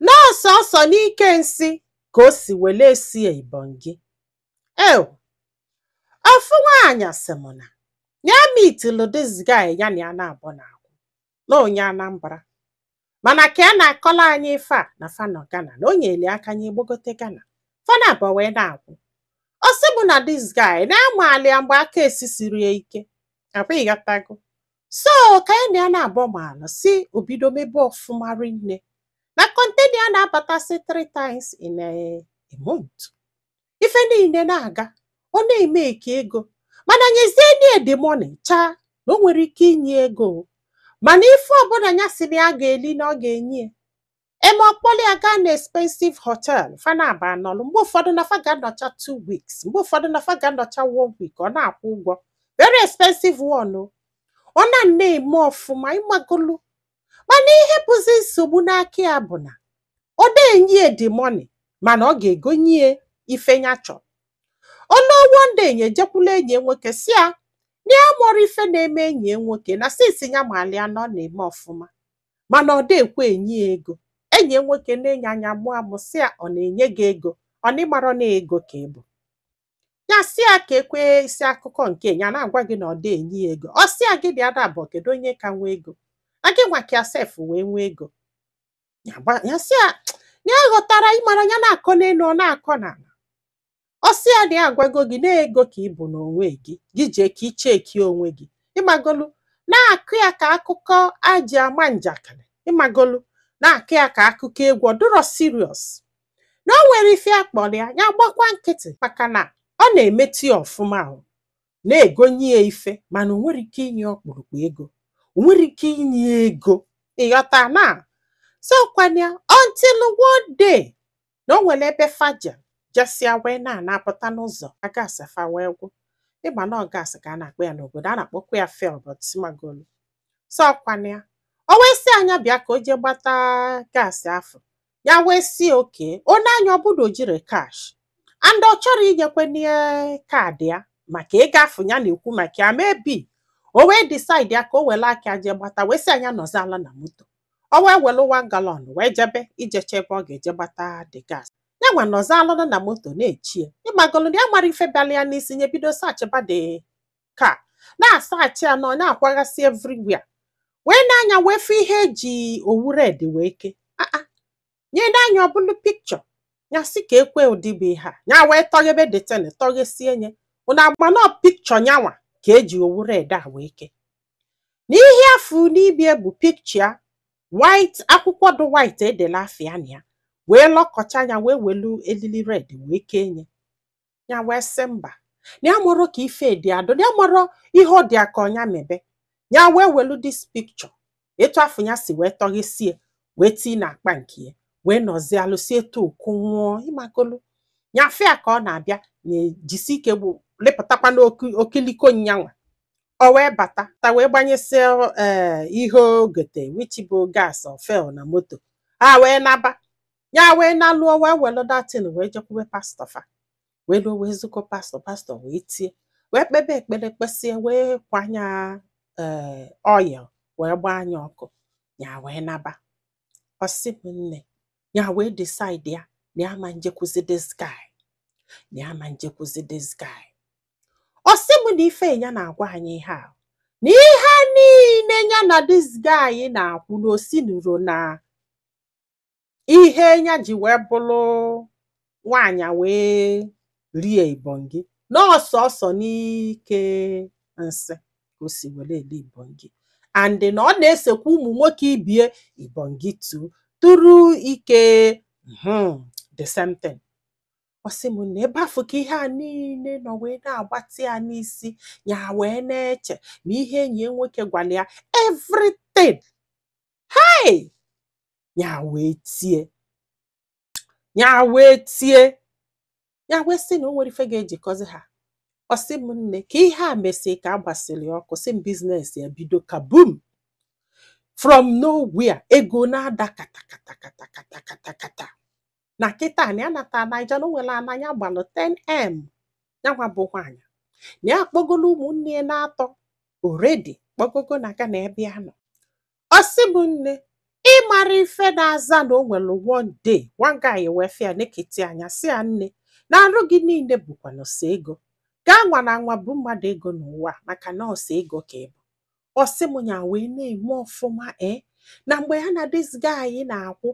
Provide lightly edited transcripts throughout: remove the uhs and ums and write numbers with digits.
Nọọsọsọ n'ike nsị ka o si wele esi ibongi. Ew, ofu nwaanyị sị m na ya meetilu this guy, ya na ya na-abụ na-akwụ na onye Anambra, mana ka ya na-akọla anyị ife a na fanọ Ghana, na o nyeli aka nye gbogote Ghana, fana abụọ wee na-akwụ. Ọ sị bụ na this guy na-amali ya mgbe aka esisiri ya ike akwa, ịghọtago? So ka ya na ya na-abụ maalụ si obido mebe ọfụma rinne na container ya na-abatasị three times in a month. Ife niile na-aga, ọ na-eme eke ego, mana nyezie nie the money chaa na o nwere ike inye ego, mana ife ọbụla ya sị na ya ga-eli na ọ ga-enye ya. Eme ọkpọli ya gaa na expensive hotel, fana aba anọlụ. Mgbe ụfọdụ na fa ga-anọcha 2 weeks, mgbe ụfọdụ na fa ga-anọcha one week, ọ na-akwụ ụgwọ very expensive one o. Ọ na na-eme ọfụma, ịmagolu, mana ihe bụzi nsogbu n'aka ya bụ na ọ na-enye the money, mana ọ ga-egonye ife ya chọrọ. Ọnụ one day ya ejekwula enyi ya nwoke, si ya na ya mụrụ ife na-eme enyi ya nwoke, na since ya maali ya na ọ na-eme ọfụma, mana ọ dekwe enye ya ego. Enyi ya nwoke na-enye anya mụọ amụ, si ya ọ na-enye gị ego, ọ na ịmarọ na ego ka ị bụ ya. Si ya ka ekwe isi akụkọ nke ya na-agwa gị na ọ dị enye ya ego. Ọ sị ya gị dị ada abụọ, kedu onye ka nwee ego na gị nwa ka ya sef wee nwee ego ya? Sị ya na ya ghọtara, ịmara ya na-akọ n'elu, ọ na-akọ n'ala. Ọ sị ya na ya agwago gị na ego ka ị bụ n'onwe gị, gị jee ka icheki onwe gị, ịmagolu, na-akụ ya ka akụkọ aji ama njakịrị, ịmagolu, na-akụ ya ka akụkọ egwu. Ọ dụrọ serious na o nwere ife akpọrọ ya, ya gbakwa nkịtị, maka na ọ na-emetụ ya ọfụma o na-egonye ya ife, mana o nwere ike inye ọkpụrụkpụ ego, o nwere ike inye ego, ịghọta? Na so kwana until one day na o nwere ebe faja jesịa wee na-anapụta n'ụzọ, gas fa wee gwụ. Ịgba na gas ka a na-akpọ ya n'obodo, a na-akpọkwa ya fuel, but magolu so kwana ya. O wee sị anya bịa ka o jee gbata gas afọ ya, wee si oke onye anya ọbụla o jiri cash, and ọ chọrọ inyekwenye card ya maka ego afọ ya na-ekwu maka ya. Maybe o wee decide ya ka o were aka jee gbata, wee sị anya nọzala na moto. O wee welu 1 gallon wee jebe ijeche ebe ọ ga-eje gbata the gas. Ya nwa nọzalụ na moto na-echie, ịgbagolu na ya mara ife bịala ya n'isi, nye bido searchba the car, na-asearchi ya nọ na-akwaghasị everywhere, wee na-anya wee fụ ihe eji owu red wee ke aa nye n'anya, ọbụlụ picture ya. Sị ka ekwe ụdị bụ ihe a, ya wee tọghebe the thing, tọghesie nye ụna agba nọ picture nyanwa ka eji owu red a wee ke. Na ihe afụ n'ibie bụ picture white, akwụkwọ dị white edela afịa na ya, wee lọkọcha ya, wee welu elili red wee kee nye ya. Wee sị mba, na ya mụrụ ka ife dị adụ, na ya mụrụ ihe ọ dị aka ọnya mebe ya. Wee welu this picture etu afọ ya si wee tọghesie, wee tii n'akpa nke ya, wee nọzie alụsi etu okwu nwụọ, ịmagolu ya fịa ka ọ na-abịa na-ejisi ike bụ lepụtakwa n'okiliko nyanwa. O wee bata ta wee gbanyesie ee ihe ogote, which bụ gas fuel na moto ha, wee naba ya, wee naluo, wee welu datin, wee jekwube pastọ fa, wee luo, wee zukọ pastọ. Pastọ wee tie, wee kpebe ekpere, kpesie, wee kwanya ee oil, wee gbaa anya ọkụ ya, wee naba. Ọ sị m nne, ya wee decide ya na ya ma njekwuzi this guy, na ya ma njekwuzi this guy. Ọ sị m na ife ya na-agwa anyị ihe a, na ihe niile ya na this guy na-akwụ na osinuro na ihe ya ji wee bụrụ nwaanyị wee rie ibongi n'ọsọsọ n'ike nsị ka o si were eli ibongi, and na ọ na-esekwa ụmụ nwoke ibie ibongi tu tụrụ ike, the same thing. Ọ sị m na ebe afọ ka ihe a niile nọ wee na-agbatị ya n'isi ya, wee na-eche ma ihe enyi ya nwoke gwara ya everything. Hey, ya wee tie, ya wee tie, ya wee sị na o nwere ife ga-ejikọzi ha. Ọ sị m nne, ka ihe a mesị ka a gbasịrị ọkụ, sị m business ya bido kaboom from nowhere, ego na-ada kata kata kata kata kata kata. Na kịta na ya nata Naija, na o nwere ana ya gbalụ 10M. Ya nwa bụ nwaanyị na ya akpọgolo ụmụnne ya na-atọ already, kpọgogo na Ghana ebe ya nọ. Ọ sị m nne, Ịmara ife na-aza na o nwere one day, one guy wee fịa neketi anya, si ya, "Nne, na arụ gị niile bụkwanụ sọ ego. Gaa nwa na nwa bụ mmadụ ego n'ụwa a, maka na ọsọ ego ka ị bụ." Ọsị m ya wee na-eme ọfụma na mgbe ya na this guy na-akwụ,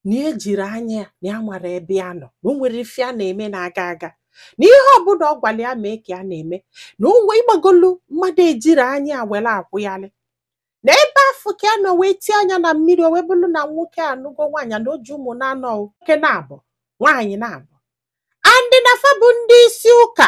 na ejiri anya ya na ya mara ebe ya nọ, na o nwere ife a na-eme na-aga aga, na ihe ọbụla ọ gwara ya mee ka ya na-eme, na onwe ịgbagolu mmadụ ejiri anya ya were akwụghalị na ebe afọ ka ya nọ wee tie anya na mmiri. O wee bụrụ na nwoke anụgo nwaanyị, na o ji ụmụ na-anọ, nwoke na-abụ, nwaanyị na-abụ, and na fa bụ ndị isi ụka.